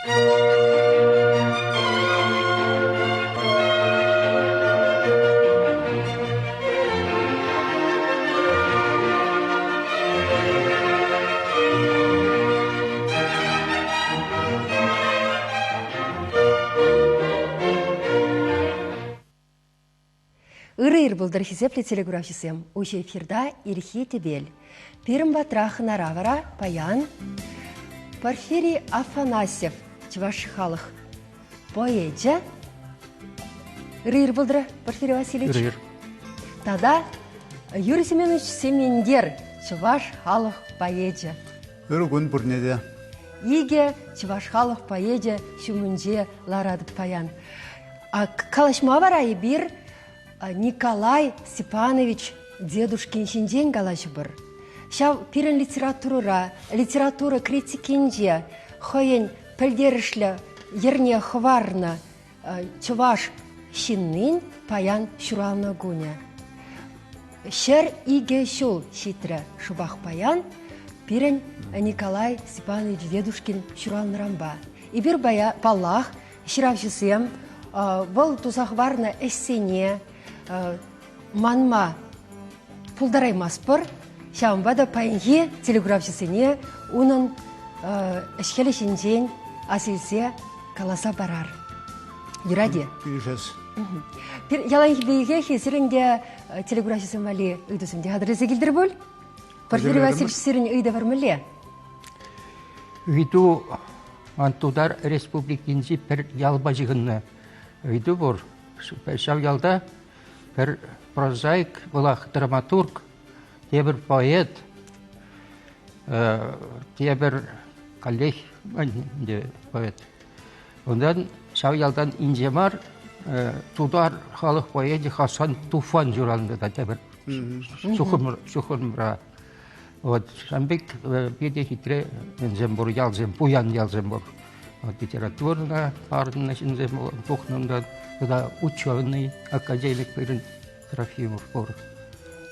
Ырӑ ир пултӑр, хисеплӗ телекуравҫӑсем! Уҫӑ эфирта Ирхи тӗпел. Пирӗн патра хӑнара вара паян Порфирий Афанасьев, чӑваш халӑх поэчӗ. Ырӑ ир пултӑр, Порфирий Васильевич. Ырӑ ир. Тата Юрий Семенович Семендер, чӑваш халӑх поэчӗ. Ырӑ кун пурне те. Икӗ чӑваш халӑх поэчӗ ҫумӗнче ларатӑп паян. Калаҫма вара эпир Николай Степанович Дедушкин ҫинчен калаҫӑпӑр. Ҫав пирӗн литературӑра, литература критикинче хӑйӗн пӗлтерӗшлӗ йӗрне хӑварнӑ чӑваш ҫыннин паян ҫуралнӑ кунӗ. 102 ҫул ҫитрӗ шӑпах паян пирӗн Николай Степанович Дедушкин ҫуралнӑранпа. Эпир паллах, ҫыравҫӑсем вӑл туса хӑварнӑ ӗҫсене манма пултараймастпӑр. Ҫавӑнпа та паянхи телекуравҫӑсене унӑн ӗҫ-хӗлӗ ҫинчен ас илсе каласа парар. Юрать-и? Килӗшес. Яланхи пекех эсир ӗнтӗ телекуравҫӑсем валли ыйтусем те хатӗрлесе килтӗр пуль? Порфирий Васильевич, сирӗн ыйтӑвӑр мӗнле? Ыйту Тутар Республикинчи пӗр ялпа ҫыхӑннӑ ыйту пур. Ҫав ялта пӗр прозаик, вӑлах драматург, тепӗр поэт, тепӗр каллех поэт. Унтан ҫав ялтан инҫе мар тутар халӑх поэчӗ Хасан Туфан ҫуралнӑ та тепӗр ҫухрӑмра. Вот ҫавӑн пек питӗ хитре ҫынсем пур, ялсем, пуян ялсем пур. Вот литературӑна парӑннӑ ҫынсем тухнӑ унтан. Тата ученый, академик пирӗн Трофимов пур.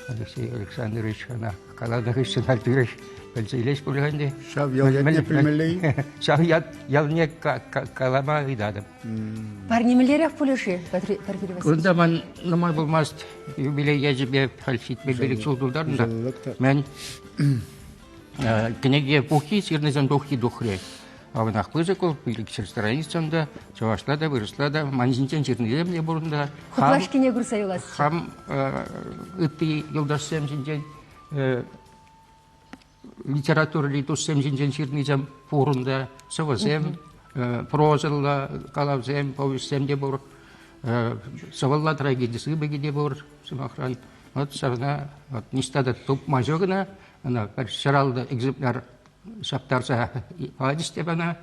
Алексей Александрович ӑна каланӑ хыҫҫӑн халь тӳрех пӗлсе илес пуль ӗнтӗ. Ҫав ял ятне пӗлмелле-и? Ҫав ят ялне калама ыйтатӑп. Парне мӗнлерех пулӗ-ши, Порфирий Васильевич? Кунта ман нумай пулмасть юбилей ячӗпе халь 75 ҫул тултарнӑ та. Мӗн кӗнеке пуххи, ҫырнисен пуххи тухрӗ. Аванах пысӑк вӑл, 500 страницӑн та, чӑвашла та, вырӑсла та, ман ҫинчен ҫырнисем те пур унта. Хуплашкине курса юласчӗ. Хам ытти юлташсем ҫинчен литературӑри туссем ҫинчен ҫырнисем пур унта, сӑвӑсем, прозӑллӑ калавсем, повеҫсем те пур, сӑвӑлла трагеди сыпӑкӗ те пур, сӑмахран. Вот ҫавна вот ниҫта та тупма ҫук ӑна, ӑна пӗр ҫӗраллӑ экземпляр ҫаптарса пачӗҫ те мана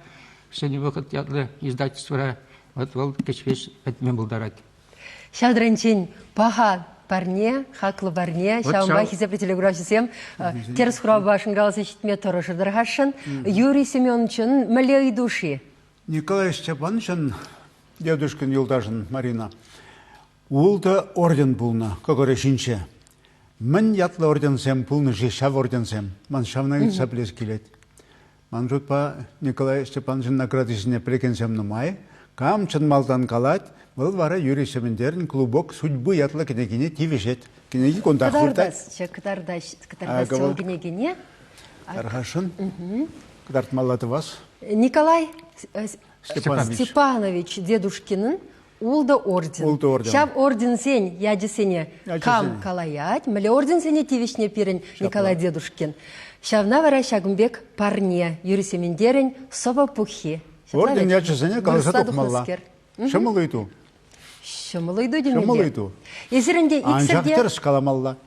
Ҫӗнӗ вӑхӑт ятлӑ издательствӑра. Вот вӑл кӗҫ-вӗҫ пӗтме пултарать. Ҫав паха парне, хаклӑ парне, ҫавӑнпа хисеплӗ телекуравҫӑсем тӗрӗс хуравпа шӑнкӑравласа ҫитме тӑрӑшӑр-хашшӑн. Юрий Семеновичӑн мӗнле ыйту-ши? Николай Степановичӑн дедушкин юлташӗн Марина ултӑ орден пулнӑ кӑкӑрӗ ҫинче. Мӗн ятлӑ орденсем пулнӑ-ши ҫав орденсем? Ман ҫавна ыйтса пӗлес килет. Ман шутпа, Николай Степановичӑн наградисене пӗлекенсем нумай. Кам чӑн малтан калать, вӑл вара Юрий Сементерӗн «Клубок судьбы» ятлӑ кӗнекине тивӗҫет. Кӗнеки кунтах выртать. Кӑтартасчӗ, кӑтартасчӗ вӑл кӗнекене. Тархасшӑн. Кӑтартмалла тӑвас. Николай Степанович, Степанович Дедушкинӑн ултӑ орден. Ултӑ орден. Ҫав орденсен ячӗсене кам калаять, мӗнле орденсене тивӗҫнӗ пирӗн Николай Дедушкин. Ҫавна вара ҫакӑн пек парне Юрий Сементерӗн сӑвӑ пуххи. Орден ячӗсене каласа тухмалла. Ҫӑмӑл ыйту. Ҫӑмӑл ыйту темелле. Ҫӑмӑл ыйту. Эсир ӗнтӗ Анчах тӗрӗс каламалла.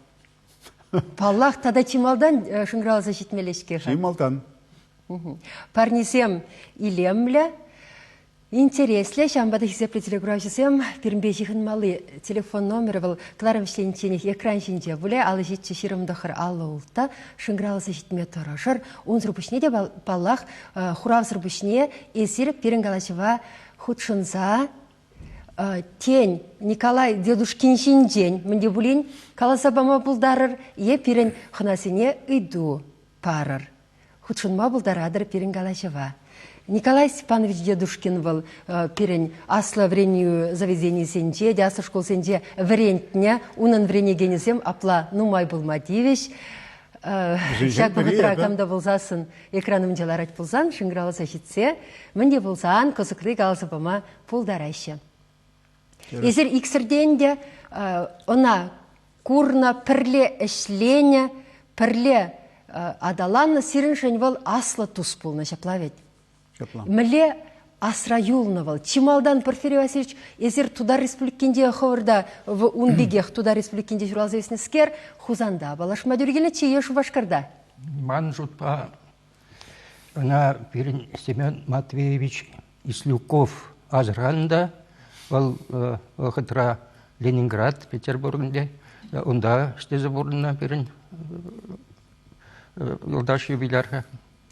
Паллах, тата чи малтан шӑнкӑравласа ҫитмелле-ҫке-ха. Чи малтан. Парнесем илемлӗ, Интереслӗ, ҫавӑнпа та хисеплӗ телекуравҫӑсем, пирӗнпе ҫыхӑнмалли телефон номерӗ вӑл кӑларӑм вӗҫленичченех экран ҫинче пулӗ. 57 29 56 шӑнкӑравласа ҫитме тӑрӑшӑр. Унсӑр пуҫне те, паллах, хуравсӑр пуҫне эсир пирӗн калаҫӑва хутшӑнса тен, Николай Дедушкин ҫинчен мӗн те пулин каласа пама пултарӑр е пирӗн хӑнасене ыйту парӑр. Хутшӑнма пултаратӑр пирӗн калаҫӑва. Николай Степанович Дедушкин вӑл пирӗн аслӑ вӗренӳ заведенийӗсенче те аслӑ шкулсенче вӗрентнӗ. Унӑн вӗренекенӗсем апла нумай пулма тивӗҫ. Ҫак вӑхӑтра кам та пулсассӑн экран умӗнче ларать пулсан шӑнкӑравласа ҫитсе мӗн те пулсан кӑсӑкли каласа пама пултараҫҫӗ. Эсир иксӗртен те ӑна курнӑ, пӗрле ӗҫленӗ, пӗрле аталаннӑ. Сирӗншӗн вӑл аслӑ тус пулнӑ, ҫапла вӗт? Ҫапла. Мӗнле асра юлнӑ вӑл? Чи малтан, Порфирий Васильевич, эсир Тутар Республикинче хӑвӑр та ун пекех Тутар Республикинче ҫуралса ӳснӗскер, Хусанта паллашма тӳр килнӗччӗ е Шупашкарта? Ман шутпа, ӑна пирӗн Семен Матвеевич Ислюков асӑрханӑ та вӑл вӑхӑтра Ленинград, Петербургӗнче унта ӗҫлесе пурӑннӑ пирӗн юлташ юбиляр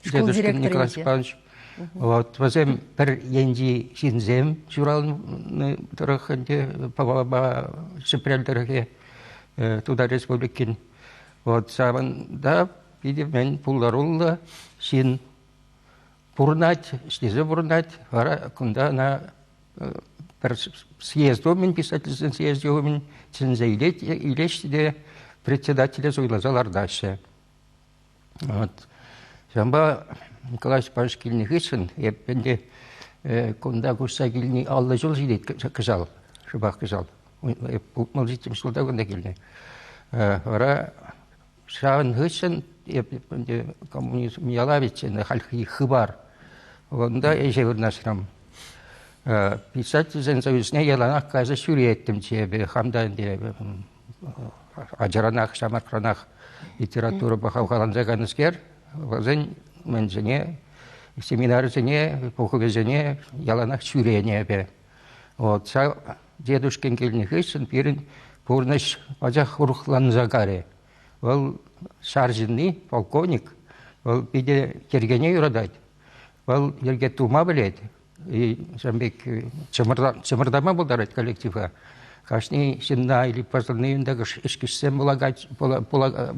дедушкин Николай Степанович. Вот, вӗсем пӗр енчи ҫынсем ҫуралнӑ тӑрӑх ӗнтӗ Павалапа Ҫӗпрел тӑрӑхӗ Тутар Республикин. Вот ҫавӑнта питӗ мӗн пултаруллӑ ҫын пурӑнать, ӗҫлесе пурӑнать. Вара кунта ӑна пӗр съезд умӗн, писательсен съезчӗ умӗн чӗнсе илет, илеҫҫӗ те председателе суйласа лартаҫҫӗ. Вот. Ҫавӑнпа Николай Степанович килнӗ хыҫҫӑн эп ӗнтӗ кунта куҫса килни 50 ҫул ҫитет кӑҫал, шӑпах кӑҫал. Эп 67 ҫулта кунта килнӗ. Вара Ҫавӑн хыҫҫӑн эп ӗнтӗ коммунизм ялавӗччӗ, хальхи хыпар. Унта ӗҫе вырнаҫрӑм. Писательсен союзне яланах кайса ҫӳреттӗмччӗ эпӗ. Хам та ӗнтӗ ачаранах, ҫамрӑкранах литературӑпа хавхаланса кайнӑскер, вӗсен мӗнсене, семинарсене, пухӑвӗсене яланах ҫӳренӗ эпӗ. Вот ҫав дедушкин килнӗ хыҫҫӑн пирӗн пурнӑҫ пачах урӑхланса карӗ. Вӑл ҫар ҫынни, полковник, вӑл питӗ йӗркене юратать. Вӑл йӗрке тума пӗлет. И ҫавӑн пек чӑмӑртама пултарать коллектива. Кашни ҫынна или пӑсӑлни унта ӗҫкӗҫсем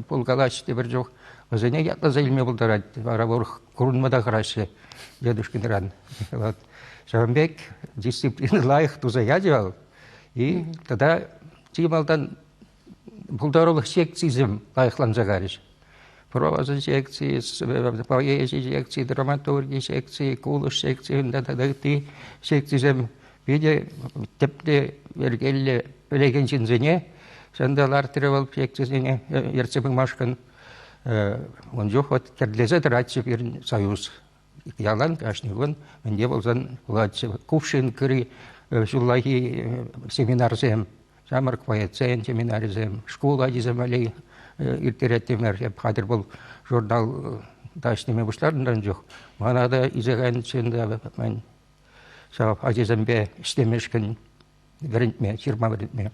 пулкалаҫҫӗ тепӗр чух. Вӗсене ятласа илме пултарать. Вара урӑх курӑнма та хӑраҫҫӗ дедушкинран. Вот. Ҫавӑн пек дисциплина лайӑх туса ячӗ вӑл. И тата чи малтан пултарулӑх секцисем лайӑхланса кайрӗҫ. Проза секцийӗ, поэзи секцийӗ, драматурги секцийӗ, кулӑш секцийӗ тата ытти секцисем питӗ тӗплӗ, йӗркеллӗ пӗлекен ҫынсене ҫавӑнта лартрӗ вӑл секцисене ертсе пымашкӑн. Ун чух вот кӗрлесе тӑратчӗ пирӗн союз. Ялан кашни кун мӗнле пулсан пулатчӗ. Кувшинкӑри ҫуллахи семинарсем, ҫамрӑк поэтсен семинарӗсем, шкул ачисем валли ирттереттӗмӗр. Эп хатӗр пул журнал та ӗҫлеме пуҫларӑм чух. Мана та илсе кайнӑччӗ ӗнтӗ мӗн ҫав ачасемпе ӗҫлемешкӗн вӗрентме, ҫырма вӗрентме.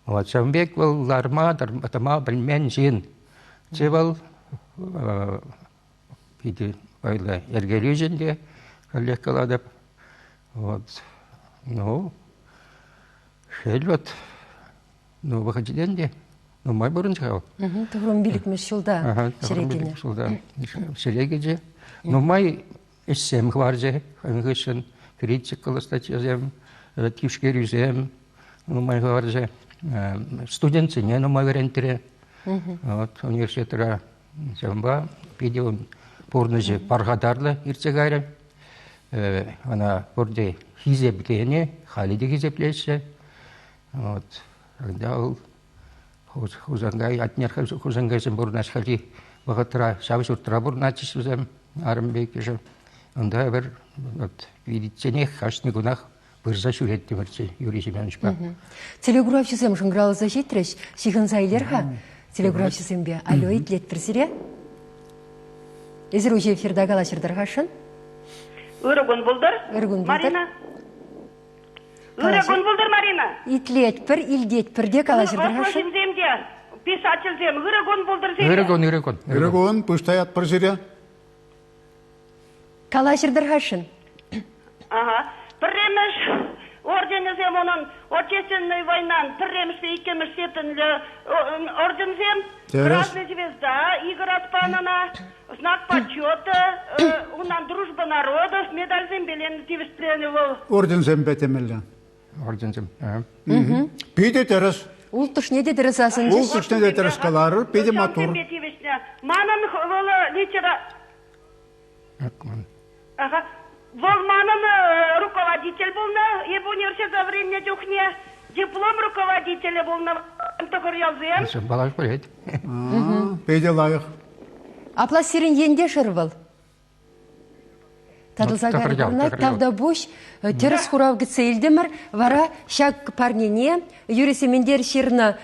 Вот ҫавӑн пек вӑл ларма, тӑма пӗлмен ҫын. Чи вӑл питӗ вӑйлӑ йӗркелӳҫӗ те, каллех калатӑп. Вот. Ну, шел вот, ну, вӑхӑчӗнчен те нумай пурӑнчӗ-ха вӑл. Тӑхрӑм пилӗкмӗш ҫулта ҫӗре кӗнӗ. Ҫулта ҫӗре кӗчӗ. Нумай ӗҫсем хӑварчӗ хӑйӗн хыҫҫӑн. Критикӑллӑ статьясем, тишкерӳсем нумай хӑварчӗ. Студентсене нумай вӗрентрӗ. Вот, университетра Ҫавӑнпа питӗ пурнӑҫӗ пархатарлӑ иртсе кайрӗ. Ӑна пурте хисепленӗ, халӗ те хисеплеҫҫӗ. Вот. Когда вӑл Хусанкай, Атнер Хусанкайсем пурӑнаҫ хальхи вӑхӑтра ҫав ҫуртра пурӑнатчӗҫ вӗсем, арӑмпа иккӗшӗ. Унта пӗр вот, виличченех кашни кунах пырса ҫӳреттӗмӗрччӗ Юрий Семеновичпа. Телекуравҫӑсем шӑнкӑравласа ҫитрӗҫ. Ҫыхӑнса илер-ха телекуравҫӑсемпе. Алло, итлетпӗр сире. Эсир уҫӑ эфирта калаҫӑр-тӑр-хашӑн? Ырӑ кун пултӑр. Ырӑ кун пултӑр. Марина. Ырӑ кун пултӑр, Марина. Итлетпӗр, илтетпӗр те калаҫӑр-тӑр-хашӑн. Ӑслӑ ҫынсем те, писательсем, ырӑ кун пултӑр сире. Ырӑ кун, ырӑ кун. Ырӑ кун, пуҫ таятпӑр сире. Калаҫӑр-тӑр-хашӑн. Ага. Пӗрремӗш. Орденӗсем унӑн Отечественнӑй войнан пӗрремӗшпе иккӗмӗш степеньлӗ орденсем, Красная звезда, Игорь Аспанӑна, Знак почета, унан Дружба народов медальсемпе тивӗҫленӗ вӑл. Орденсемпе темелле. Орденсем. Питӗ тӗрӗс. Улттӑшне те тӗрӗс асӑнчӗҫ. Улттӑшне те тӗрӗс каларӑр, питӗ маттур. Тивӗҫнӗ. Манӑн вӑл литера Ага. Вӑл манӑн руководитель пулнӑ. Эп университета вӗреннӗ чухне диплом руководителӗ пулнӑ тӑхӑрьялсем. Балаш пӗлет. Питӗ лайӑх. Апла сирӗн ентешӗр вӑл? Татӑлса кайрӗ пурӑнать. Тавтапуҫ. Тӗрӗс хурав кӗтсе илтӗмӗр. Вара ҫак парнене Юрий Сементер ҫырнӑ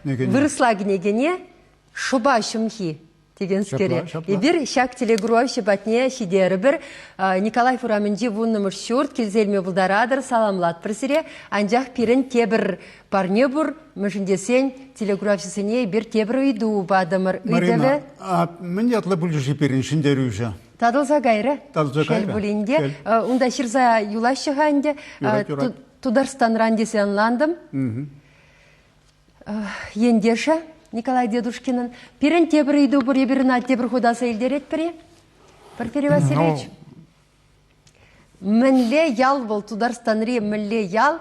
вырӑсла кӗнекене Шӑпа ҫӑмхи текенскере. Эпир ҫак телекуравҫӑ патне ҫитерӗпӗр. Николаев урамӗнчи вуннӑмӗш ҫурт килсе илме пултаратӑр, саламлатпӑр сире. Анчах пирӗн тепӗр парне пур. Мӗншӗн тесен телекуравҫӑсене эпир тепӗр ыйту патӑмӑр. Марина, а мӗн ятлӑ пулчӗ-ши пирӗн ҫӗнтерӳҫӗ? Татӑлса кайрӗ. Татӑлса кайрӗ. Шел пулин те. Унта ҫырса юлаҫҫӗ-ха ӗнтӗ. Юрать, юрать. Тутарстанран тесе ӑнлантӑм. Ентешӗ Николай Дедушкинӑн. Пирӗн тепӗр ыйту пур, эпир ӑна тепӗр хут аса илтеретпӗр-и? Порфирий Васильевич. Мӗнле ял вӑл Тутарстанри мӗнле ял?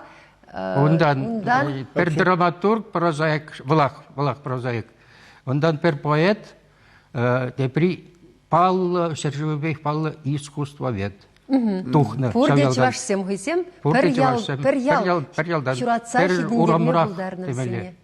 Унтан, унтан пӗр драматург, прозаик, вӑлах, вӑлах прозаик. Унтан пӗр поэт, тепри паллӑ, ҫӗршывӗпех паллӑ искусствовед. Тухнӑ. Пурте чӑвашсем хӑйсем пӗр ял, пӗр ял, пӗр ялтан, ҫуратса пӗр ҫитӗнтерме урамрах пултарнӑ темелле. вӗсене.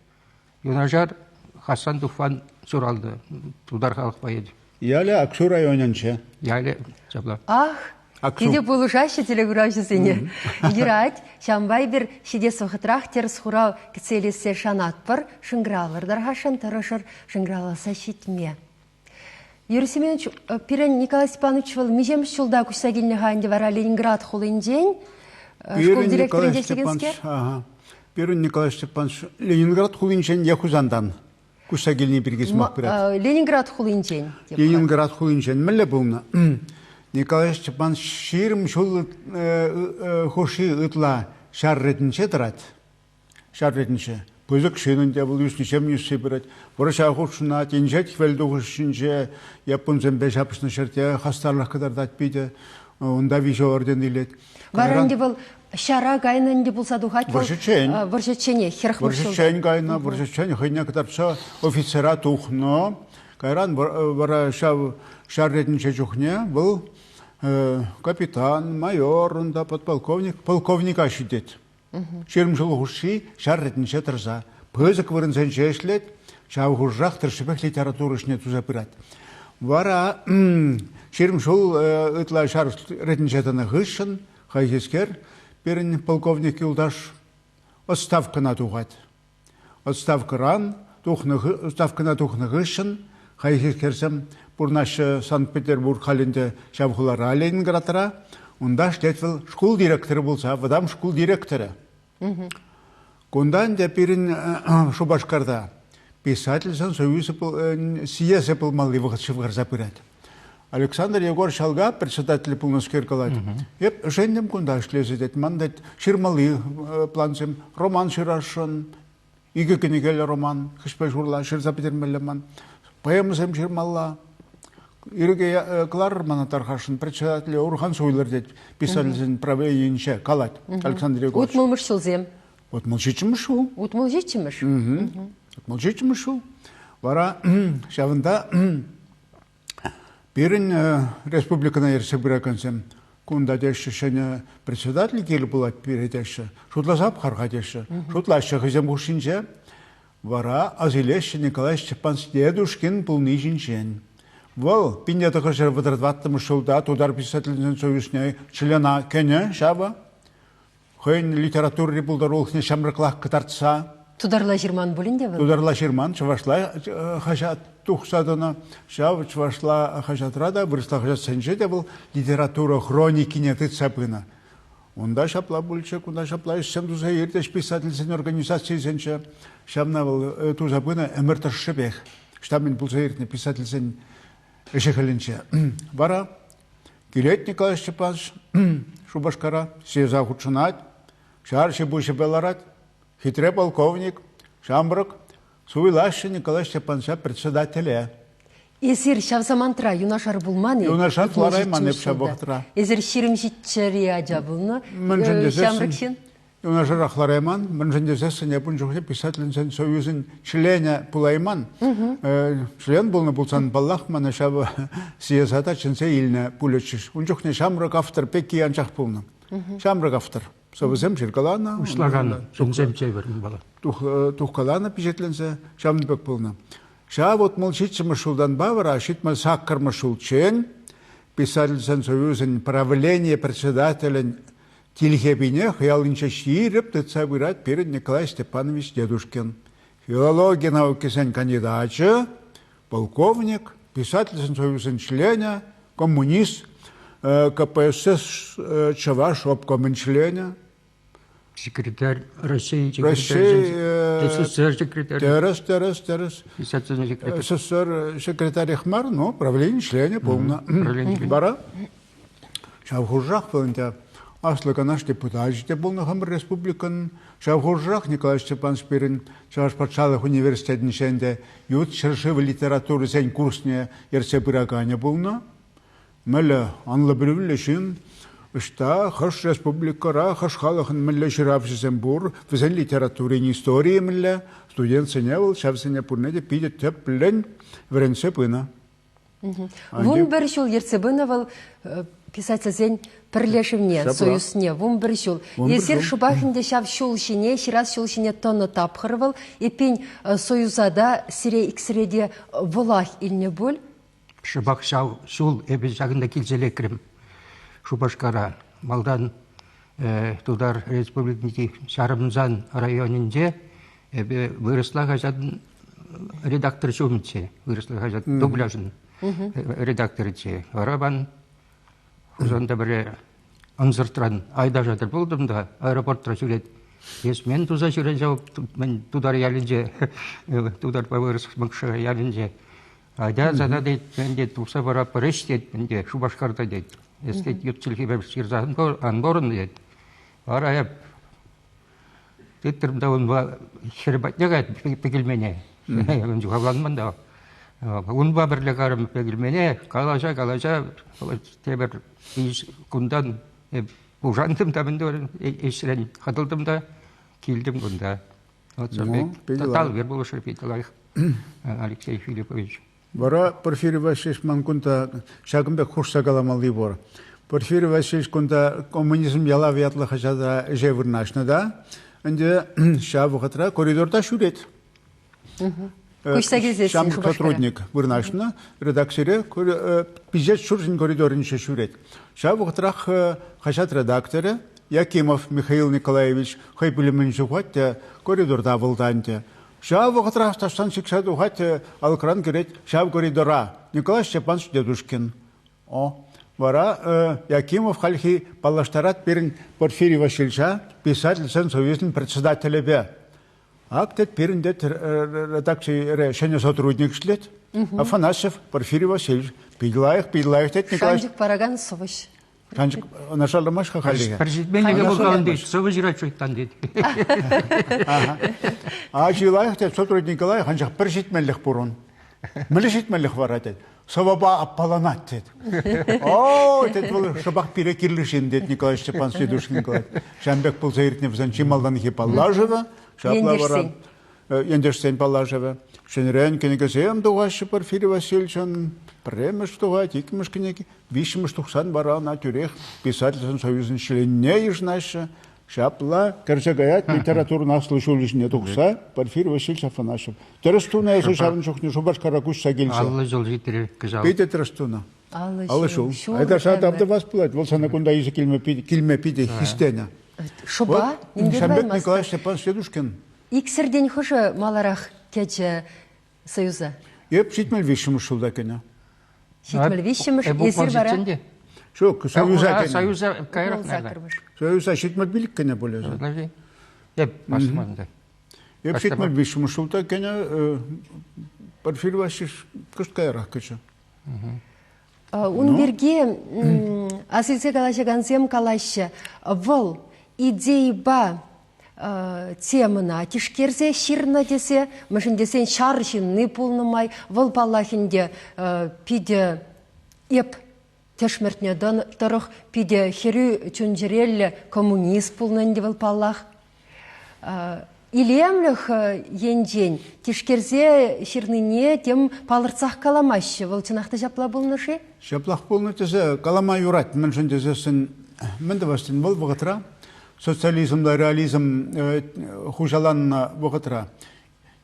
Юнашар Хасан Туфан ҫуралнӑ тутар халӑх поэчӗ. Ялӗ Аксу районӗнче. Ялӗ ҫапла. Ах, Аксу. питӗ пулӑшаҫҫӗ телекуравҫӑсене. Юрать, ҫавӑнпа эпир ҫитес вӑхӑтрах тӗрӗс хурав кӗтсе илессе шанатпӑр. Шӑнкӑравлӑр тархасшӑн, тӑрӑшӑр шӑнкӑравласа ҫитме. Юрий Семенович, пирӗн Николай Степанович вӑл миҫемӗш ҫулта куҫса килнӗ-ха ӗнтӗ вара Ленинград хулинчен? Шкул директорӗнче ӗҫлекенскер? Пирӗн Николай Степанович Ленинград хулинчен е Хусантан куҫса килни пирки сӑмах пырать. Ленинград хулинчен. Ленинград хулинчен мӗнле пулнӑ? Николай Степанович 20 ҫул хушши ытла ҫар ретӗнче тӑрать. Ҫар ретӗнче. Пысӑк ҫын ӗнтӗ вӑл ӳснӗҫем ӳссе пырать. Вӑрҫа хутшӑнать, инҫет хӗвелтухӑҫӗнче яппунсемпе ҫапӑҫнӑ ҫӗрте хастарлӑх кӑтартать питӗ. Унта виҫӗ орден илет. Вара ӗнтӗ вӑл ҫара кайнӑ ӗнтӗ пулса тухать вӑл. Вӑрҫӑччен. Вӑрҫӑчченех, хӗрӗхмӗш ҫулта. Вӑрҫӑччен кайнӑ, вӑрҫӑччен хӑйне кӑтартса офицера тухнӑ. Кайран вара ҫав ҫар ретӗнче чухне вӑл капитан, майор, унта подполковник, полковника ҫитет. 20 ҫул хушши ҫар ретӗнче тӑрса пысӑк вырӑнсенче ӗҫлет, ҫав хушӑрах тӑршшӗпех литература ӗҫне туса пырать. Вара 20 ҫул ытла ҫар ретӗнче тӑнӑ хыҫҫӑн хайхискер пирӗн полковник юлташ отставкӑна тухать. Отставкӑран тухнӑ, отставкӑна тухнӑ хыҫҫӑн хайхискерсем пурӑнаҫҫӗ Санкт-Петербург халӗнче ҫав хулара Ленинградра. Унта ӗҫлет вӑл шкул директорӗ пулса, вӑтам шкул директорӗ. Кунта ӗнтӗ пирӗн Шупашкарта писательсен союзӗ съезчӗ пулмалли вӑхӑт ҫывхарса пырать. Александр Егор Шалга председатель пулнӑскер калать. Эп ӗшентӗм кунта ӗҫлесе тет. Ман тет ҫырмалли плансем, роман ҫырасшӑн, икӗ кӗнекеллӗ роман, хӗҫпе ҫурла ҫырса пӗтермелле ман. Поэмӑсем ҫырмалла. Ирӗке кӑларӑр мана тархасшӑн, председателе Урхан суйлӑр тет писательсен правленийӗнче калать Александр Егорович. Утмӑлмӗш ҫулсем. Утмӑл ҫиччӗмӗш ҫул. Утмӑл ҫиччӗмӗш. Утмӑл ҫиччӗмӗш ҫул. Вара ҫавӑнта Пирӗн республикӑна ертсе пыракансем кунта теҫҫӗ ҫӗнӗ председатель кирлӗ пулать пире теҫҫӗ. Шутласа пӑхар-ха теҫҫӗ. Шутлаҫҫӗ хӑйсем хушшинче. Вара асилеҫҫӗ Николай Степанович Дедушкин пулни ҫинчен. Вӑл 1934 ҫулта Тутар писательсен союзне члена кӗнӗ ҫавӑ. Хӑйӗн литературӑри пултарулӑхне ҫамрӑклах кӑтартса. Тутарла ҫырман пулин те вӑл? Тутарла ҫырман, чӑвашла хаҫат тухса тӑнӑ. Ҫав чӑвашла хаҫатра та, вырӑсла хаҫатсенче те вӑл литература хроникине тытса пынӑ. Унта ҫапла пулчӗ, кунта ҫапла ӗҫсем туса иртӗҫ писательсен организацийӗсенче. Ҫавна вӑл туса пынӑ ӗмӗр тӑршшӗпех. Ӑҫта мӗн пулса иртнӗ писательсен ӗҫӗ-хӗлӗнче. Вара Килет Николай Степанович Шупашкара, съезда хутшӑнать. Ҫар ҫи-пуҫӗпе ларать. Хитре полковник, ҫамрӑк, суйлаҫҫӗ Николай Степановича председателе. Эсир ҫав самантра юнашар пулман-и? Юнашар ларайман эп ҫав вӑхӑтра. Эсир 27-ри ача пулнӑ. Мӗншӗн тесессӗн ҫамрӑк ҫын. Юнашарах ларайман. Мӗншӗн тесессӗн эп ун чухне писательсен союзӗн членӗ пулайман. Член пулнӑ пулсан, паллах, мана ҫав съезда та чӗнсе илнӗ пулӗччӗҫ. Ун чухне ҫамрӑк автор пекки анчах пулнӑ. Ҫамрӑк автор. Сӑвӑсем ҫыркаланӑ. Пуҫлакан ҫынсем чевер унпала. Тухкаланӑ пичетленсе ҫавӑн пек пулнӑ. Ҫав 67-мӗш ҫултанпа вара 78-мӗш ҫулччен Писательсен союзӗн правлени председателӗн тилхепине хӑялӗнче ҫирӗп тытса пырать пирӗн Николай Степанович Дедушкин. Филологи наукисен кандидачӗ, полковник, Писательсен союзӗн членӗ, коммунист, КПСС Чӑваш обкомӗн членӗ. Секретарь России секретарь СССР секретарь. Тӗрӗс, тӗрӗс, тӗрӗс. Секретарь. СССР секретарех мар, но правлени членӗ пулнӑ. Вара ҫав хушӑрах вӑл ӗнтӗ Аслӑ Канаш депутачӗ те пулнӑ хамӑр республикӑн. Ҫав хушӑрах Николай Степанович пирӗн Чӑваш патшалӑх университетӗнче ӗнтӗ ют ҫӗршыв литературисен курсне ертсе пыраканӗ пулнӑ. Мӗнле анлӑ пӗлӳллӗ ҫын, ӑҫта, хӑш республикӑра, хӑш халӑхӑн мӗнле ҫыравҫӑсем пур, вӗсен литературин историйӗ мӗнле, студентсене вӑл ҫавсене пурне те питӗ тӗплӗн вӗрентсе пынӑ. 11 ҫул ертсе пынӑ вӑл писательсен пӗрлешӗвне, союзне 11 ҫул. Эсир шӑпах ӗнтӗ ҫав ҫул ҫине, ҫырас ҫул ҫине тӑнӑ тапхӑр вӑл. Эппин, союза та сире иксӗре те вӑлах илнӗ пуль. Шӑпах ҫав ҫул эпӗ ҫакӑнта килсе лекрӗм Шупашкара. Малтан Тутар Республикинчи Ҫарӑмсан районӗнче эпӗ вырӑсла хаҫатӑн редактор ҫумӗччӗ, вырӑсла хаҫат дубляжӑн редакторӗччӗ. Вара ман Хусанта пӗрре ӑнсӑртран Айдаша тӗл пултӑм та аэропортра ҫӳрет. Эс мӗн туса ҫӳрен ҫав мӗн тутар ялӗнче, тутарпа вырӑс Мӑкшӑ ялӗнче. Атя сана тет, ӗнтӗ тухса паратпӑр ӗҫ тет, ӗнтӗ Шупашкарта тет. Эс тет ют чӗлхепе ҫырса ан пурӑн тет. Вара эп тытрӑм та унпа хӗр патне каять Пӗкӗлмене. Ун чух авланман та. Унпа пӗрле карӑм Пӗкӗлмене калаҫа-калаҫа тепӗр кунтан эп пушантӑм та мӗн турӑм, ӗҫрен хӑтӑлтӑм та килтӗм кунта. Вот Талвир пулӑшрӗ питӗ лайӑх Алексей Филиппович. Вара Порфирий Васильевич ман кунта ҫакӑн пек хушса каламалли пур. Порфирий Васильевич кунта «Коммунизм ялав» ятлӑ хаҫата ӗҫе вырнаҫнӑ та ӗнтӗ ҫав вӑхӑтра коридорта ҫӳрет. Куҫса килсессӗн Ҫамрӑк сотрудник вырнаҫнӑ редакцире пичет ҫурчӗн коридорӗнче ҫӳрет. Ҫав вӑхӑтрах хаҫат редакторӗ Якимов Михаил Николаевич хӑй пӳлӗмӗнче тухать те коридорта вӑлтанчӗ. Ҫав вӑхӑтрах таҫтан сиксе тухать те алӑкран кӗрет ҫав коридора Николай Степанович Дедушкин. О, вара Якимов хальхи паллаштарать пирӗн Порфирий Васильевича писательсен союзӗн председателӗпе. Ак тет пирӗн те редакцире ҫӗнӗ сотрудник ӗҫлет. Афанасьев Порфирий Васильевич. Питӗ лайӑх, питӗ лайӑх тет Николай. Шанчӑк паракан сӑвӑҫ. Шанчӑк ӑна шарламасть-ха хальлӗхе. Пӗр ҫитменлӗхе пулсан тет, сӑвӑ ҫырать шуйттан тет. Ачи лайӑх тет, сотрудник лайӑх, анчах пӗр ҫитменлӗх пур ун. Мӗнле ҫитменлӗх вара тет? Сӑвӑпа аппаланать тет. О, тет вӑл шӑпах пире кирлӗ ҫын тет Николай Степанович Дедушкин Николаевич. Ҫавӑн пек пулса иртнӗ вӗсен чи малтанхи паллашӑвӗ. Ҫапла вара ентешсен паллашӑвӗ. Ҫӗнӗрен кӗнекесем тухаҫҫӗ Порфирий Васильевичӑн. Пӗрремӗш тухать, иккӗмӗш кӗнеки. Виҫҫӗмӗш тухсан вара ӑна тӳрех Писательсен союзӗн членне йышӑнаҫҫӗ. Ҫапла кӗрсе каять литературӑн аслӑ ҫулӗ ҫине тухса Порфирий Васильевич Афанасьев. Тӗрӗс тунӑ эсӗ ҫавӑн чухне Шупашкара куҫса килсе. 50 ҫул ҫитрӗ кӑҫал. Питӗ тӗрӗс тунӑ. 50 ҫул. Айта тав тӑвас пулать. Вӑл сана кунта илсе килме, килме питӗ хистенӗ. Шӑпа Ҫамбек Николаевич Степанович Дедушкин. Иксӗртен хӑшӗ маларах кӗчӗ Союза? Эп 73-мӗш ҫулта кӗнӗ. 73-мӗш эсир вара? Ҫук, Союза кӗнӗ. Союза каярах, наверное. Союза 75 кӗнӗ пулӗ. Эп басман да. Эп 73-мӗш ҫулта кӗнӗ, Порфирий Васильевич кӑшт каярах кӗчӗ. Ун пирки ас илсе калаҫакансем калаҫҫӗ. Вӑл. идейӑпа темӑна тишкерсе ҫырнӑ тесе, мӗншӗн тесен ҫар ҫынни пулнӑ май, вӑл паллах ӗнтӗ питӗ эп тӗшмӗртнӗ тӑрӑх питӗ хӗрӳ чун-чӗреллӗ коммунист пулнӑ ӗнтӗ вӑл паллах. Илемлӗх енчен тишкерсе ҫырнине тем палӑртсах каламаҫҫӗ. Вӑл чӑнах та ҫапла пулнӑ-ши? Ҫаплах пулнӑ тесе калама юрать. Мӗншӗн тесессӗн мӗн тӑвас тен вӑл вӑхӑтра социализмла реализм хуҫаланнӑ вӑхӑтра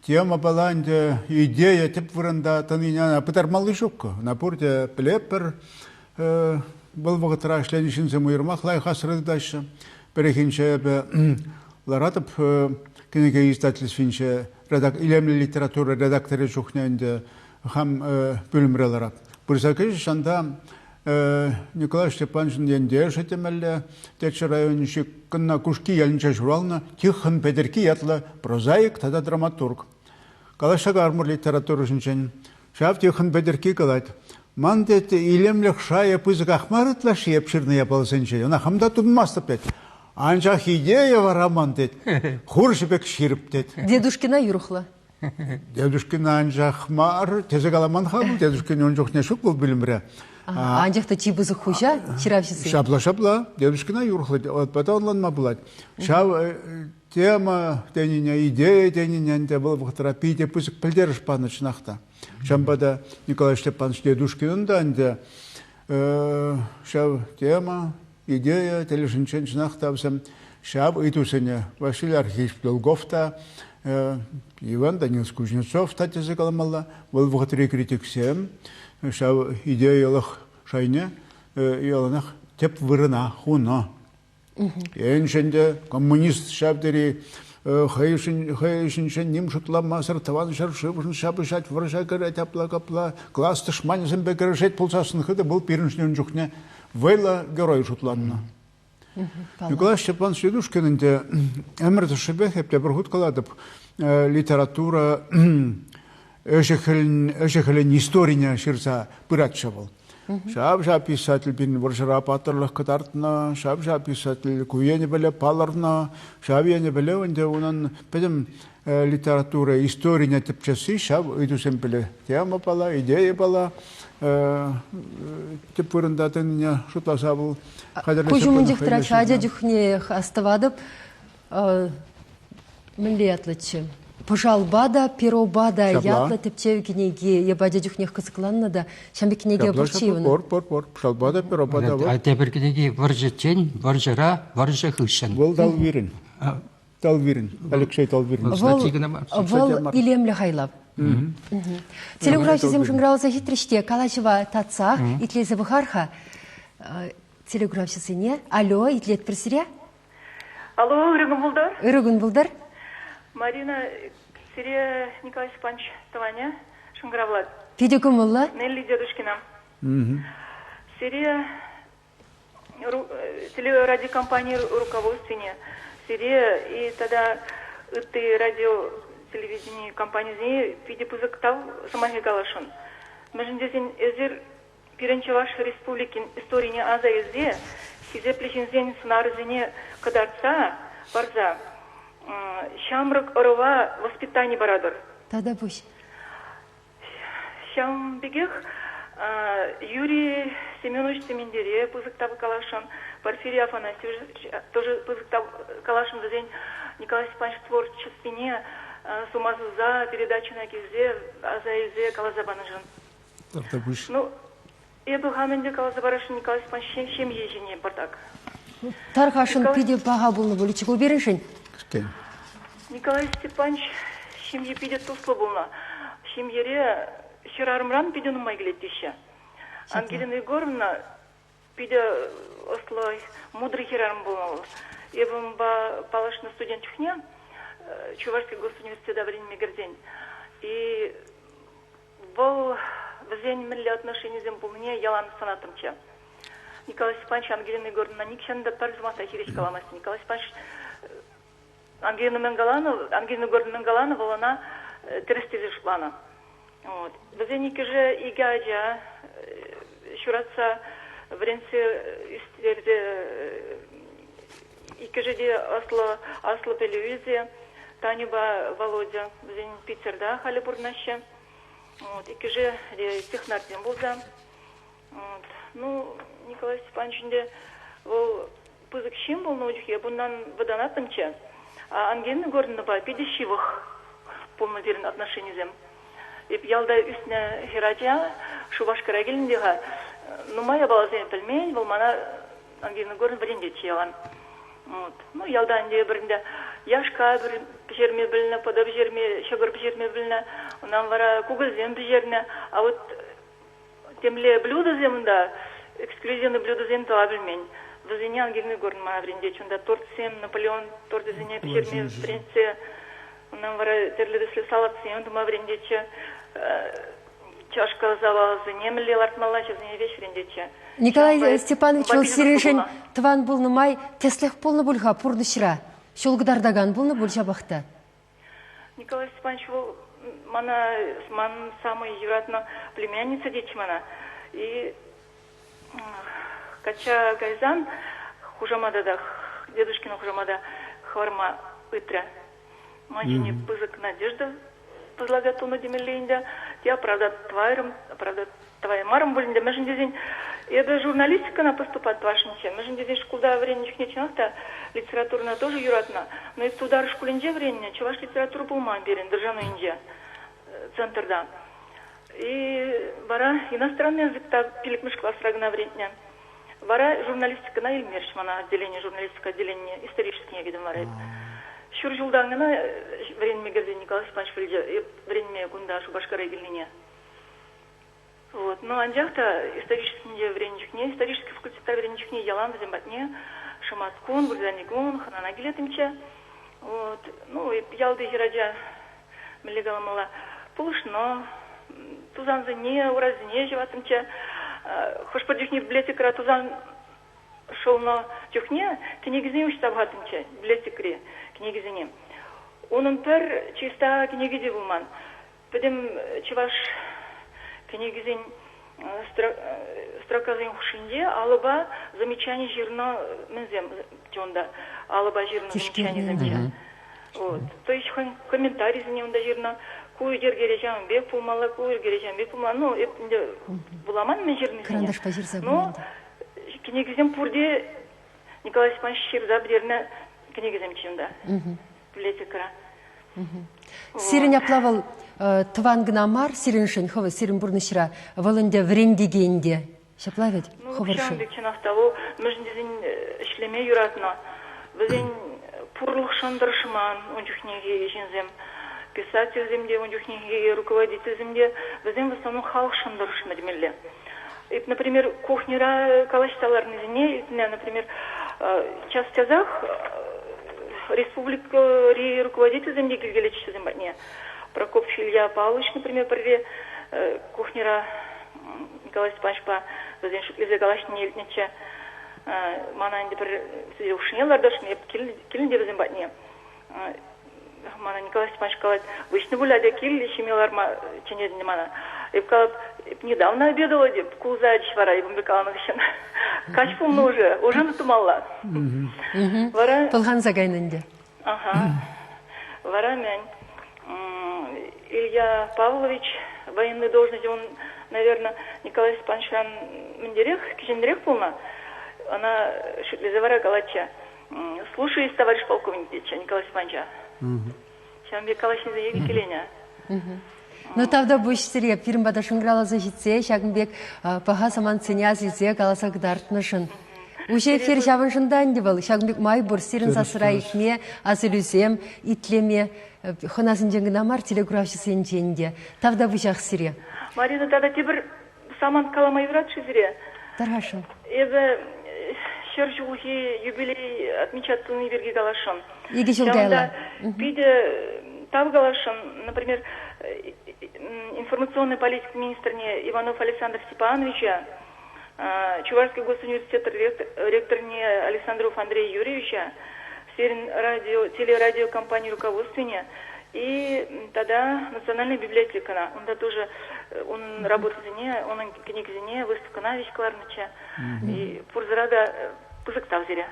темӑпала ӗнтӗ идея тӗп вырӑнта тӑнине пытармалли ҫук. Ӑна пурте пӗлетпӗр. Вӑл вӑхӑтра ӗҫленӗ ҫынсем уйрӑмах лайӑх асра тытаҫҫӗ. Пӗррехинче эпӗ ларатӑп кӗнеке издательствинче илемлӗ литература редакторӗ чухне ӗнтӗ хам пӳлӗмре ларап. Пырса кӗчӗҫ анда Николай Степановичӑн ентешӗ темелле, Теччӗ районӗнчи Кӑнна Кушки ялӗнче ҫуралнӑ Тихон Петӗркки ятлӑ прозаик тата драматург. Калаҫса кармӑр литература ҫинчен. Ҫав Тихон Петӗркки калать, ман, тет, илемлӗх шайӗ пысӑках мар ытлашши эп ҫырнӑ япаласенчен. Ӑна хам та тунмастӑп, тет. Анчах идея вара ман, тет, хурҫӑ пек ҫирӗп, тет. Дедушкина юрӑхлӑ. Дедушкина анчах мар тесе каламан-ха вӑл. Дедушкин ун чухне ҫук вӑл пӳлӗмре. Анчах та чи пысӑк хуҫа ҫыравҫӑсем. Ҫапла, ҫапла. Дедушкина юрӑхлӑ. Пата ӑнланма пулать. Ҫав тема тенине, идея тенине ӗнтӗ вӑл вӑхӑтра питӗ пысӑк пӗлтерӗш панӑ чӑнах та. Ҫавӑнпа та Николай Степанович Дедушкинӑн та ӗнтӗ ҫав тема, идея тӗлӗшӗнчен чӑнах та вӗсем ҫав ыйтусене Василий Архипович Долгов та, Иван Данилович Кузнецов та тесе каламалла, вӑл вӑхӑтри критиксем ҫав идейӑлӑх шайне яланах тӗп вырӑна хунӑ. Енчен те коммунист ҫав тери хӑй ӗҫӗнчен ним шутламасӑр тӑван ҫӗршывшӑн ҫапӑҫать, вӑрҫа кӗрет апла-капла, класс тӑшманӗсемпе кӗрешет пулсассӑн хытӑ вӑл пирӗншӗн ун чухне вӑйлӑ герой шутланнӑ. Николай Степанович Дедушкин ӗнтӗ ӗмӗр тӑршшӗпех эп тепӗр хут калатӑп, литература ӗҫӗ-хӗлӗн историне ҫырса пыратчӗ вӑл. Ҫав-ҫав писатель пирӗн вӑрҫӑра паттӑрлӑх кӑтартнӑ, ҫав-ҫав писатель ку енӗпеле палӑрнӑ, ҫав енӗпеле ӗнтӗ унӑн пӗтӗм литература историне тӗпчесси ҫав ыйтусемпеле темӑпала, идейӑпала тӗп вырӑнта тӑнине шутласа вӑл хатӗрлесе Куҫ умӗнчех тӑрать ача чухнех астӑватӑп. Мӗнле ятлӑччӗ? Пӑшалпа та, перопа та ятлӑ тӗпчев кӗнеки. Эп ача чухнех кӑсӑкланнӑ та, ҫавӑн пек кӗнеке пурччӗ унӑн. Пур, пур, пур. Пӑшалпа та, перопа та пур. Тепӗр кӗнеки вӑрҫӑччен, вӑрҫӑра, вӑрҫӑ хыҫҫӑн. Вӑл Талвирӗн. Талвирӗн, Алексей Талвирӗн. Вӑл илемлӗ хайлав. Телекуравҫӑсем шӑнкӑравласа ҫитрӗҫ те калаҫӑва татсах итлесе пӑхар-ха телекуравҫӑсене. Алло, итлетпӗр сире. Алло, ырӑ кун пултӑр. Ырӑ кун пултӑр. Марина, сире Николай Степанович тӑванӗ шӑнкӑравлать. Питӗ кӑмӑллӑ. Нелли Дедушкина. Сире телерадиокомпани руководствине, сире и тата ытти радио телевидени компанисене питӗ пысӑк тав сӑмахӗ каласшӑн. Мӗншӗн тесен эсир Пирӗн Чӑваш Республикин историне аса илсе, хисеплӗ ҫынсен сӑнарӗсене кӑтартса парса ҫамрӑк ӑрӑва воспитани паратӑр. Тата пуҫ. Ҫавӑн пекех Юрий Семенович Сементере пысӑк тав каласшӑн, Порфирий Афанасьевич тоже пысӑк тав каласшӑн вӗсен Николай Степанович творчествине сума суса передачӑна килсе аса илсе каласа панӑшӑн. Тавтапуҫ. Ну, эпӗ хам ӗнтӗ каласа парасшӑн Николай Степанович ҫемье ҫине пӑртак. Тархасшӑн питӗ паха пулнӑ пулӗччӗ ку пирӗншӗн. Кӗскен. Николай Степанович ҫемье питӗ туслӑ пулнӑ. Ҫемьере хӗрарӑмран питӗ нумай килет теҫҫӗ. Ангелина Егоровна питӗ ӑслӑ, мудрый хӗрарӑм пулнӑ вӑл. Эпӗ унпа паллашнӑ студент чухне Чувашский госуниверситета вӗренме кӗрсен. И Вӑл вӗсен мӗнле отношенисем пулнине ялан сӑнаттӑмччӗ. Николай Степанович Ангелина Егоровна нихҫан та пӗр сӑмах та хирӗҫ каламасть. Николай Степанович Ангелина мӗн каланӑ, Ангелина Егоровна мӗн каланӑ, вӑл ӑна тӗрӗс тесе шутланӑ. Вот. Вӗсен иккӗшӗ икӗ ача ҫуратса вӗрентсе ӳстерсе. Иккӗшӗ те ӑслӑ, аслӑ пӗлӳ илсе Таньӑпа Володя вӗсен Питерта халӗ пурӑнаҫҫӗ. Вот, иккӗшӗ те технарьсем пулса. Вот. Ну, Николай Степанович ӗнтӗ вӑл пысӑк ҫын пулнӑ ун чухне, унтан вӑтанаттӑмччӗ. А Ангелина Егоровнӑпа питӗ ҫывӑх пулнӑ пирӗн отношенисем. Эп ялта ӳснӗ хӗрача Шупашкара килнӗ те-ха, нумай япаласене пӗлмен, вӑл мана Ангелина Егоровна вӗрентетчӗ ялан. Вот. Ну, ялта ӗнтӗ эпир ӗнтӗ яшка пӗҫерме пӗлнӗ, пӑтӑ пӗҫерме, ҫӑкӑр пӗҫерме пӗлнӗ, унтан вара кукӑльсем пӗҫернӗ. А вот темле блюдӑсем унта, эксклюзивный блюдӑсем тӑва пӗлмен. Вӗсене Ангелина Егоровна мана вӗрентетчӗ. Унта тортсем, Наполеон торчӗсене пӗҫерме вӗрентсе, унтан вара тӗрлӗ тӗслӗ салатсем тума вӗрентетчӗ. Чашка заласене мӗнле лартмалла, ҫавсене веҫ вӗрентетчӗ. Николай Степанович вӑл сирӗншӗн тӑван пулнӑ май тӗслӗх пулнӑ пуль-ха пурнӑҫра. Ҫул кӑтартакан пулнӑ пуль ҫапах та. Николай Степанович вӑл мана ман самый юратнӑ племянница тетчӗ мана. И качча кайсан хушамата та дедушкина хушамата хӑварма ыйтрӗ. Ман ҫине пысӑк надежда возлагать тунӑ темелле ӗнтӗ. Те оправдать тӑвайрӑм, оправдать тӑваймарӑм пуль ӗнтӗ. Мӗншӗн тесен эпӗ журналистикӑна поступать тӑвасшӑнччӗ. Мӗншӗн тесен шкулта вӗреннӗ чухне чӑнах та литературӑна тоже юратнӑ. Но эп тутар шкулӗнче вӗреннӗ, чӑваш литература пулман пирӗн Держануйӗнче, центрта. И вара иностранный язык та пиллӗкмӗш класра кӑна вӗрентнӗ. Вара журналистикӑна илмерӗҫ мана, отделение, журналистика отделенине, историческине кӗтӗм вара эп. Ҫур ҫултан кӑна вӗренме кӗрсен Николай Степанович пӗлчӗ, эп вӗренме кунта Шупашкара килнине. Вот. Но анчах та историческинче вӗреннӗ чухне, исторический факультетра вӗреннӗ чухне ялан вӗсем патне шӑматкун, вырсарникун хӑнана килеттӗмччӗ. Вот. Ну, эп ялти хӗрача, мӗнле каламалла, пулӑшнӑ, тусансене, урасене ҫӑваттӑмччӗ. Хӑш-пӗр чухне библиотекӑра тусан шӑлнӑ чухне кӗнекесене уҫса пӑхаттӑмччӗ, библиотекӑри кӗнекесене. Унӑн пӗр чиста кӗнеки те пулман. Пӗтӗм чӑваш кӗнекисен строкасен хушшинче алӑпа замечани ҫырнӑ мӗнсем унта, алӑпа ҫырнӑ замечанисемччӗ. Вот. То есть комментарисене унта ҫырнӑ. Ку йӗркере ҫавӑн пек пулмалла, ку йӗркере ҫавӑн пек пулмалла. Ну, эп ӗнтӗ вуламан мӗн ҫырнисене. Кӑранташпа ҫырса Но кӗнекесем пурте Николай Степанович ҫырса пӗтернӗ кӗнекесемччӗ унта, библиотекӑра. Сирӗн апла вӑл тӑван кӑна мар сирӗншӗн, хӑвӑр сирӗн пурнӑҫра, вӑл ӗнтӗ вӗрентекен те. Ҫапла вӗт? Ну, ҫавӑн пек чӑнах та вӑл мӗншӗн тесен ӗҫлеме юратнӑ. Вӗсен пурлӑхшӑн тӑрӑшман ун чухнехи ҫынсем. Писательсем те, ун чухнехи руководительсем те, вӗсем в основном халӑхшӑн тӑрӑшнӑ темелле. Эп, например, кухньӑра калаҫса ларнисене илтнӗ, например, час-часах республикӑри руководительсем те килкелетчӗҫ вӗсем патне. Прокопьев Илья Павлович, например, пӗрре кухньӑра Николай Степановичпа вӗсен шӳтлесе калаҫнине илтнӗччӗ. Мана ӗнтӗ пӗр сӗтел хушшине лартасшӑн, эп килнӗ те вӗсем патне. Мана Николай Степанович калать, выҫнӑ пуль, атя кил, ҫиме ларма чӗнетӗн мана. Эп калап, эп недавно обедала деп, кулса ячӗҫ вара, эп ун пек каланӑ хыҫҫӑн. Каҫ пулнӑ уже, ужин тумалла. Вара... Пӑлханса кайнӑ ӗнтӗ. Ага. Вара мӗн? Илья Павлович военной должности, он, наверное, Николай Степановичран мӗнтерех, кӗҫӗнрех пулнӑ. Ӑна шӳтлесе вара калатчӗ. Слушаюсь, товарищ полковник, тетчӗ Николай Степановича. Ҫавӑн пек калаҫнисене иккӗленӗ. Ну, тавтапуҫ сире пирӗн пата шӑнкӑравласа ҫитсе ҫакӑн пек паха самантсене ас илсе каласа кӑтартнӑшӑн. Уҫӑ эфир ҫавӑншӑн та ӗнтӗ вӑл. Ҫакӑн пек май пур сирӗн сасӑра илтме, асилӳсем итлеме хӑнасенчен кӑна мар, телекуравҫӑсенчен те. Тавтапуҫах сире. Марина, тата тепӗр самант калама юрать-ши сире? Тархасшӑн. Эпӗ ҫӗр ҫулхи юбилей отмечать туни пирки каласшӑн. Икӗ ҫул каялла. Питӗ тав каласшӑн, например, информационной политика министрне Иванов Александр Степановича, Чувашский госуниверситет ректорне Александров Андрей Юрьевича, сирӗн радио, телерадиокомпани руководствине и тата Национальная библиотекӑна. Унта тоже унӑн работисене, унӑн кӗнекисене выставкӑна веҫ кӑларнӑччӗ. И пурсӑра та пысӑк тав сире.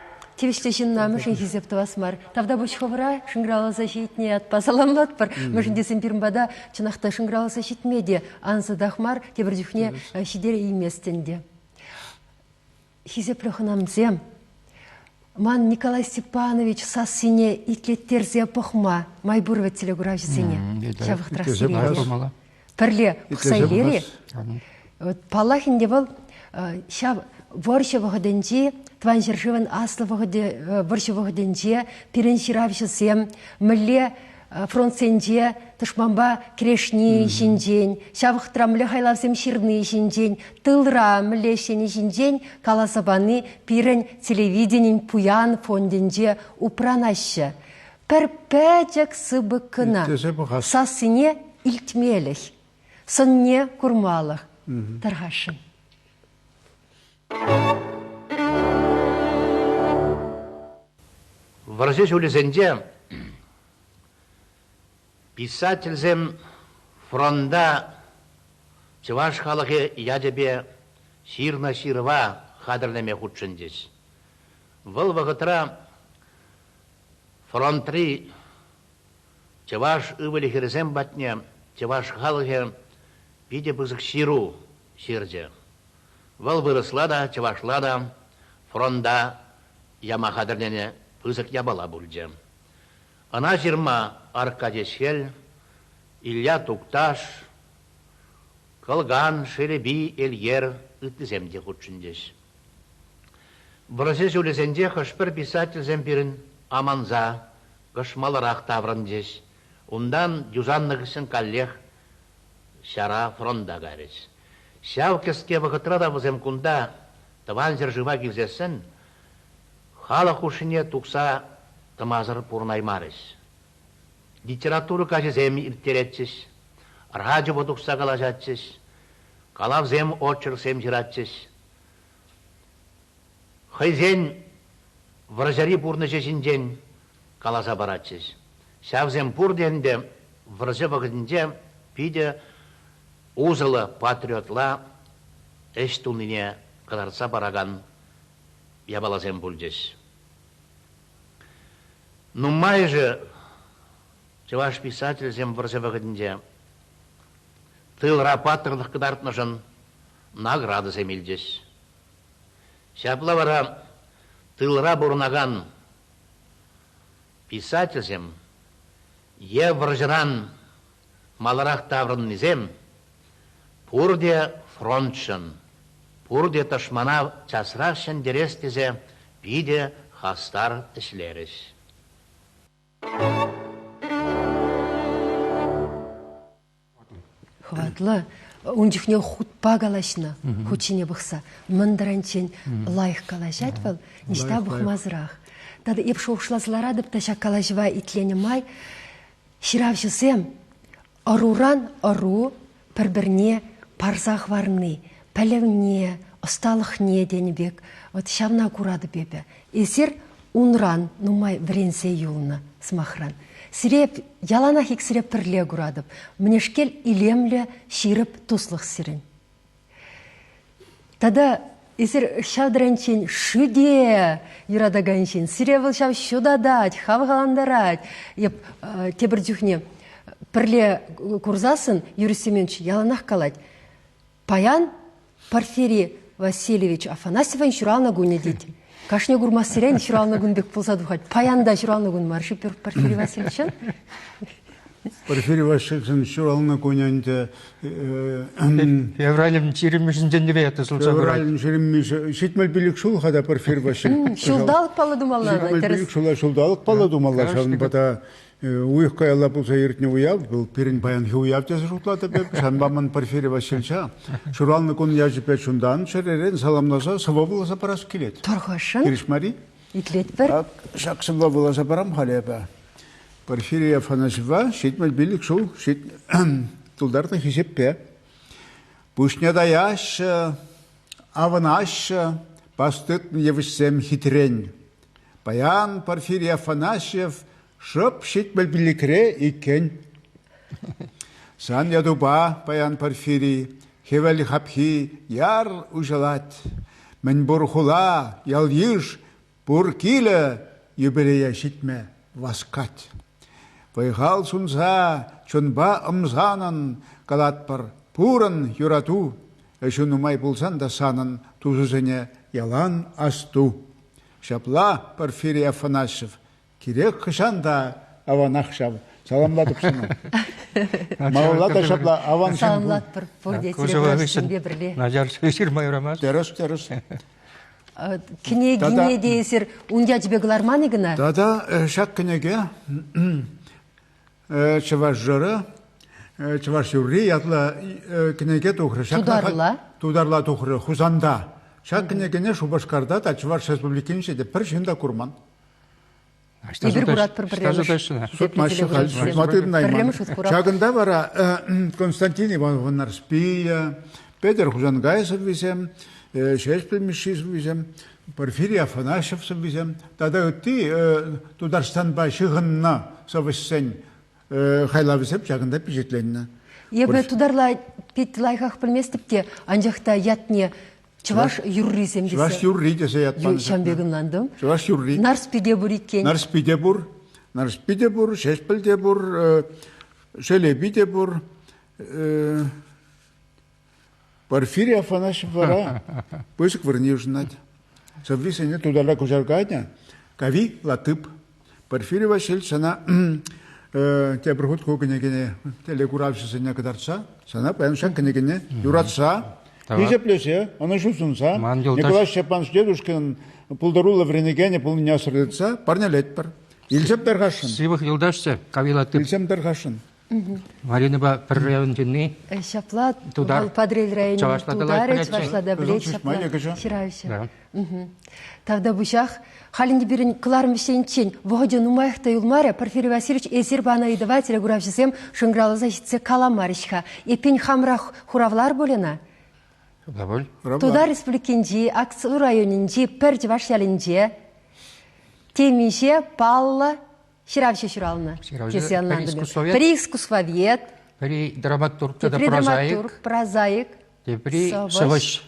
Тивӗҫлӗ ҫынна мӗншӗн хисеп тӑвас мар? Тавтапуҫ хӑвӑра шӑнкӑравласа ҫитнӗ ятпа саламлатпӑр. Мӗншӗн тесен пирӗн пата чӑнах та шӑнкӑравласа ҫитме те ансатах мар, тепӗр чухне ҫитереймест ӗнтӗ. Хисеплӗ хӑнамсем, ман Николай Степанович сассине итлеттерсе пӑхма май пур вӗт телекуравҫӑсене. Ҫав вӑхӑтрах сире пӗрле пӑхса илер-и? Паллах ӗнтӗ вӑл ҫав вӑрҫӑ вӑхӑтӗнчи Тӑван ҫӗршывӑн аслӑ вӑрҫӑ вӑхӑтӗнче пирӗн ҫыравҫӑсем мӗнле фронтсенче тӑшманпа кӗрешни ҫинчен, ҫав вӑхӑтра мӗнле хайлавсем ҫырни ҫинчен, тылра мӗнле ӗҫлени ҫинчен каласа пани пирӗн телевиденин пуян фондӗнче упранаҫҫӗ. Пӗр пӗчӗк сыпӑк кӑна сассине илтмелӗх, сӑнне курмалӑх тархасшӑн. Вӑрҫӑ ҫулӗсенче писательсем фронта чӑваш халӑхӗ ячӗпе ҫырнӑ ҫырӑва хатӗрлеме хутшӑнчӗҫ. Вӑл вӑхӑтра фронтри чӑваш ывӑлӗ-хӗрӗсем патне чӑваш халӑхӗ питӗ пысӑк ҫыру ҫырчӗ. Вӑл вырӑсла та, чӑвашла та фронта яма хатӗрленӗ пысӑк япала пулчӗ. Ӑна ҫырма Аркадий Ӗҫхӗл, Илья Тукташ, Кӑлкан, Шелепи, Эльер ыттисем те хутшӑнчӗҫ. Вӑрҫӑ ҫулӗсенче хӑш-пӗр писательсем пирӗн аманса кӑшмаларах таврӑнчӗҫ. Унтан юсаннӑ хыҫҫӑн каллех ҫара фронта кайрӗҫ. Ҫав кӗске вӑхӑтра та вӗсем кунта тӑван ҫӗршыва килсессӗн халӑх хушшине тухса тӑмасӑр пурӑнаймарӗҫ. Литература каҫӗсем ирттеретчӗҫ, радиопа тухса калаҫатчӗҫ, калавсем, очерксем ҫыратчӗҫ. Хӑйсен вӑрҫӑри пурнӑҫӗ ҫинчен каласа паратчӗҫ. Ҫавсем пурте ӗнтӗ вӑрҫӑ вӑхӑтӗнче питӗ усӑллӑ патриотла ӗҫ тунине кӑтартса паракан япаласем пулчӗҫ. Нумайӑшӗ чӑваш писателӗсем вӑрҫӑ вӑхӑтӗнче тылра паттӑрлӑх кӑтартнӑшӑн наградӑсем илчӗҫ. Ҫапла вара тылра пурӑнакан писательсем е вӑрҫӑран маларах таврӑннисем пурте фронтшӑн, пурте тӑшмана часрах ҫӗнтерес тесе питӗ хастар ӗҫлерӗҫ. Хӑватлӑ. Ун чухне хутпа калаҫнӑ, хут ҫине пӑхса. Мӗн таранччен лайӑх калаҫать вӑл, ниҫта пӑхмасӑрах. Тата эп шухӑшласа ларатӑп та ҫак калаҫӑва итленӗ май ҫыравҫӑсем ӑруран ӑру пӗр-пӗрне парса хӑварни, пӗлӗвне, ӑсталӑхне тенӗ пек. Вот ҫавна куратӑп эпӗ. Эсир унран нумай вӗренсе юлнӑ, сӑмахран. Сире яланах иксӗре пӗрле куратӑп. Мӗнешкел илемлӗ, ҫирӗп туслӑх сирӗн. Тата эсир ҫав таранччен шӳте юратакан ҫын. Сире вӑл ҫав ҫутатать, хавхалантарать. Эп тепӗр чухне пӗрле курсассӑн Юрий Семенович яланах калать, Паян Порфирий Васильевич Афанасьевӑн ҫуралнӑ кунӗ тет. Кашни курмассерен ҫуралнӑ кун пек пулса тухать. Паян та ҫуралнӑ кун мар-ши Порфирий Васильевичӑн? Порфирий Васильевичӑн ҫуралнӑ кунӗ ӗнтӗ Февралӗн ҫирӗммӗшӗнчен те тӑсӑлса пырать. Февралӗн ҫирӗммӗшӗ 75 ҫул-ха та Порфирий Васильевич. Ҫулталӑк паллӑ тумалла. 75 ҫула ҫулталӑк паллӑ тумалла. Ҫавӑнпа та Уйӑх каялла пулса иртнӗ уяв, вӑл пирӗн паянхи уяв тесе шутлатӑп эп. Ҫавӑнпа ман Порфирий Васильевича ҫуралнӑ кун ячӗпе чунтан, чӗререн саламласа сӑвӑ вуласа парас килет. Тархасшӑн. Хирӗҫ мар-и? Итлетпӗр. Ҫак сӑвва вуласа парам халӗ эпӗ. Порфирий Афанасьева 75 ҫул тултарнӑ хисеппе. Пуҫне таяҫҫӗ, авӑнаҫҫӗ, пас тытнӑ йывӑҫсем хитрен. Паян Порфирий Афанасьев Шӑп 75-ре иккен. Сан ятупа паян Порфирий, хӗвел хапхи яр уҫӑлать. Мӗнпур хула, ял-йыш. Пур килӗ юбилее ҫитме васкать. Вӑй-хал сунса, чунпа ӑмсанӑн калатпӑр, пурӑн юрату, ӗҫӳ нумай пулсан та санӑн тусусене ялан асту. Ҫапла, Порфирий Афанасьев, кирек хӑҫан та аванах ҫав. Саламлатӑп сана. Малалла та ҫапла аван ҫын Саламлатпӑр пурте телеграфсемпе пӗрле. Начар ҫырма юрамасть. Тӗрӗс, тӗрӗс. Кӗнекине те эсир ун ячӗпе кӑларман-и кӑна? Тата ҫак кӗнеке Чӑваш жыры, Чӑваш юрри ятлӑ кӗнеке тухрӗ. Тутарла? Тутарла тухрӗ Хусанта. Ҫак кӗнекене Шупашкарта та Чӑваш Республикинче те пӗр ҫын та курман. Эпир куратпӑр пӗрремӗш. Сутмаҫҫӗ халь, сутма тытӑнайман. Ҫакӑнта вара Константин Иванов Нарспия, Петӗр Хусанкай сӑввисем, Ҫеҫпӗл Мишши сӑввисем, Порфирий Афанасьев сӑввисем тата ытти Тутарстанпа ҫыхӑннӑ сӑвӑҫсен хайлавӗсем ҫакӑнта пичетленнӗ. Эпӗ тутарла пит лайӑхах пӗлместӗп те, анчах та ятне Чӑваш юррисем тесе. Чӑваш юрри тесе ят панӑ. Ҫавӑн пек ӑнлантӑм. Чӑваш юрри. Нарспи те пур иккен. Нарспи те пур. Нарспи те пур, Ҫеҫпӗл те пур, Шелепи те пур. Порфирий Афанасьев вара пысӑк вырӑн йышӑнать. Сӑввисене тутарла куҫарканӗ Кави Латып. Порфирий Васильевич сана тепӗр хут ку кӗнекене телекуравҫӑсене кӑтартса, сана паян ҫак кӗнекене юратса, хисеплесе, ӑнӑҫу сунса Николай Степанович Дедушкин пултаруллӑ вӗренекенӗ пулнине асра тытса парнелетпӗр. Илсем тархасшӑн. Сывӑх юлташсем, Кави Латып. Илсем тархасшӑн. Маринӑпа пӗр район ҫынни. Ҫапла, вӑл Патӑрьел районӗн тутарӗ, чӑвашла та пӗлет, ҫапла ҫыравҫӑ. Тавтапуҫах. Халь ӗнтӗ пирӗн кӑларӑм вӗҫлениччен вӑхӑчӗ нумаях та юлмарӗ. Порфирий Васильевич, эсир панӑ ыйтӑва телекуравҫӑсем шӑнкӑравласа ҫитсе каламарӗҫ-ха. Эппин, хамӑрах хуравлар пуль ӑна? Ҫапла пуль. Тутар Республикинчи Аксу районӗнчи пӗр чӑваш ялӗнче темиҫе паллӑ ҫыравҫӑ ҫуралнӑ тесе ӑнлантӑм. Пӗри искусствовед, пӗри драматург тата прозаик, драматург, прозаик, тепри сӑвӑҫ.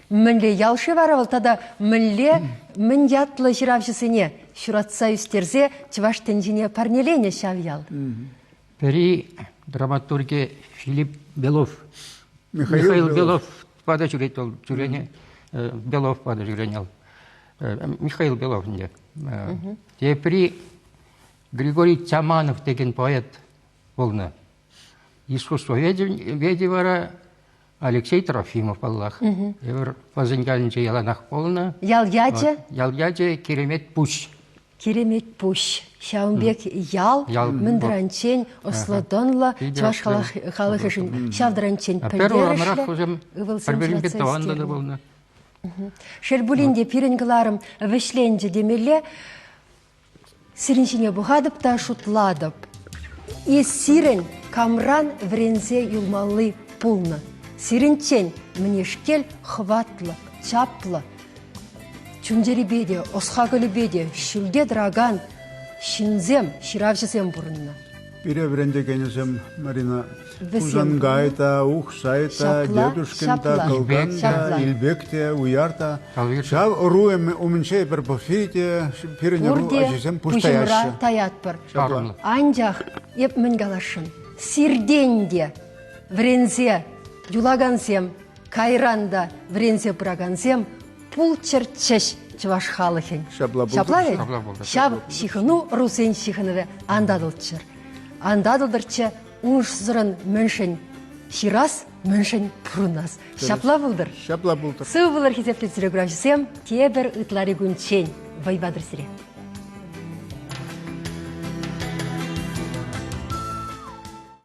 Мӗнле ял-ши вара вӑл тата мӗнле мӗн ятлӑ ҫыравҫӑсене ҫуратса ӳстерсе чӑваш тӗнчине парнеленӗ ҫав ял? Пӗри драматургӗ Филипп Белов. Михаил Белов пата ҫӳрет вӑл ҫӳренӗ. Белов пата ҫӳренӗ. Михаил Белов ӗнтӗ. Тепри Григорий Тяманов текен поэт пулнӑ. Искусствоведени вара Алексей Трофимов паллах. Эпир Пазынкалӗнче яланах пулнӑ. Ял ячӗ? Ял ячӗ Киремет пуҫ. Киремет пуҫ. Ҫавӑн пек ял, ял мӗн таранччен ӑслӑ-тӑнлӑ чӑваш халӑхӗшӗн ҫав таранччен пӗлтерӗшлӗ ывӑлсем пӗр-пӗринпе тӑванлӑ пулнӑ. Шел пулин те пирӗн кӑларӑм вӗҫленчӗ темелле. Сирӗн ҫине пӑхатӑп та шутлатӑп. И сирӗн камран вӗренсе юлмалли пулнӑ. Сирӗнчен мӗнешкел хӑватлӑ, чаплӑ, чун-чӗрипе те, ӑс-хакӑлӗпе те ҫӳлте тӑракан ҫынсем, ҫыравҫӑсем пурӑннӑ. Пире вӗрентекенӗсем, Марина, Хусанкай та, Ухсай та, Дедушкин та, Кӑлкан та, Илпек те, Уяр та. Ҫав ӑру умӗнче эпир пӑхи те, пирӗн ӑру ачисем пуҫ таяҫҫӗ. таятпӑр. Анчах эп мӗн каласшӑн, сиртен те вӗренсе юлакансем, кайран та вӗренсе пыракансем пулччӑрччӗҫ чӑваш халӑхӗн. Ҫапла Ҫапла вӗт? Ҫав ҫыхӑну ӑрусен ҫыхӑнӑвӗ ан татӑлччӑр. Ан татӑлтӑрччӗ унсӑрӑн мӗншӗн ҫырас, мӗншӗн пурӑнас. Ҫапла пултӑр. Ҫапла пултӑр. Сыв пулӑр, хисеплӗ телекуравҫӑсем, тепӗр ытлари кунччен вӑй патӑр сире.